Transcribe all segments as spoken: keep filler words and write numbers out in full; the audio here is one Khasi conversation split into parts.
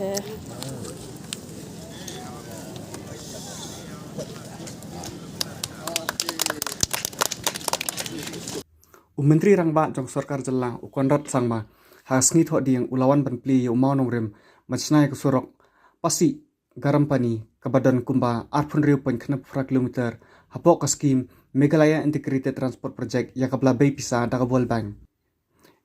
U Myntri Rangbah jong Sorkar Jylla, u Conrad Sangma, ha ka sngi Thohdieng u la wan ban plie ïa u mawnongrim ban shna ïa ka surok Passi Garampani, kaba don kumba arphew hynriew point khyndai phra kilometer, hapoh ka skim Meghalaya Integrated Transport Project, ïa kaba la bei pisa da ka World Bank.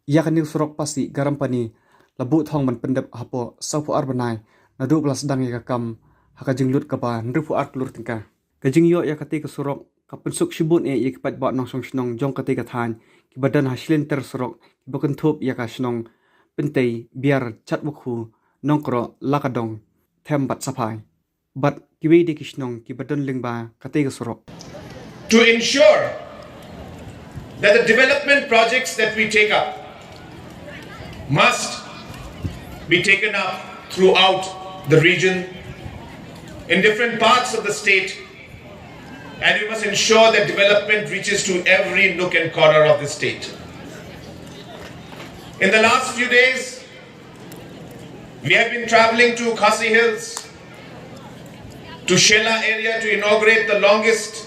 Ïa kane ka surok Passi Garampani la buh thong ban pyndep hapoh sawphew ar bnai, naduh ba la sdang ïa ka kam, ha ka jinglut kaba hynriewphew ar klur tyngka. Ka jingïoh ïa katei ka surok ka pynsuk shibun eh ïa ki paidbah nongshong shnong jong katei ka thaiñ, kiba don ha shilynter surok kiba kynthup ïa ka shnong Pyntei, Biar, Chatwakhu, Nongkroh, Lakadong, Them bad Saphai, bad kiwei de ki shnong kiba don lyngba katei ka surok. To ensure that the development projects that we take up must be taken up throughout the region, in different parts of the state, and we must ensure that development reaches to every nook and corner of the state. In the last few days, we have been traveling to Khasi Hills, to Shella area, to inaugurate the longest,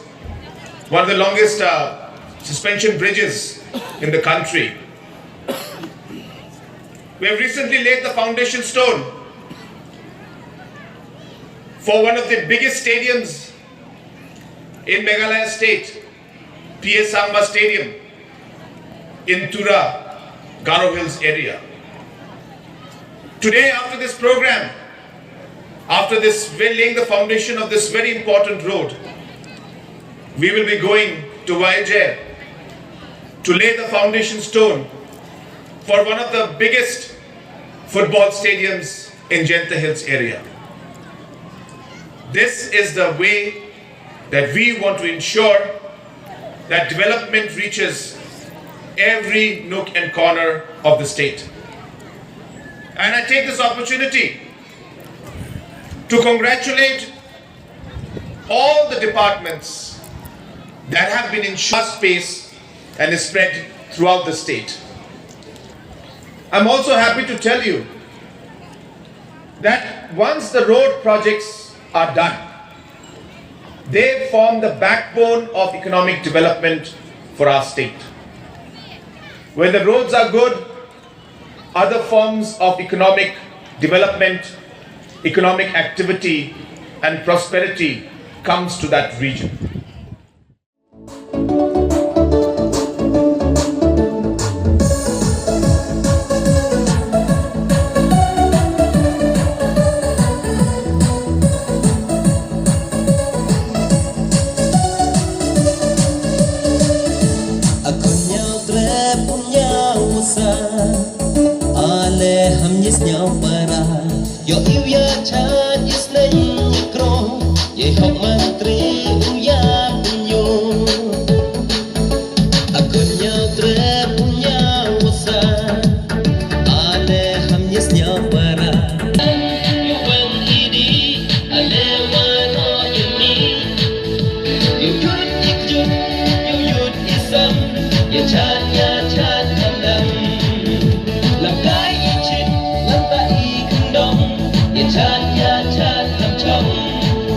one of the longest, uh, suspension bridges in the country. We have recently laid the foundation stone for one of the biggest stadiums in Meghalaya state, P A Sangma Stadium in Tura, Garo Hills area. Today, after this program, after this, we're laying the foundation of this very important road, we will be going to Vaiajair to lay the foundation stone for one of the biggest football stadiums in Jaiñtia Hills area. This is the way that we want to ensure that development reaches every nook and corner of the state. And I take this opportunity to congratulate all the departments that have been ensured space and is spread throughout the state. I'm also happy to tell you that once the road projects are done, they form the backbone of economic development for our state. When the roads are good, other forms of economic development, economic activity, and prosperity comes to that region. Ale ham nyis nyaw para. Yo iu ya chat yes na nyikro. Ye hok mantri u ya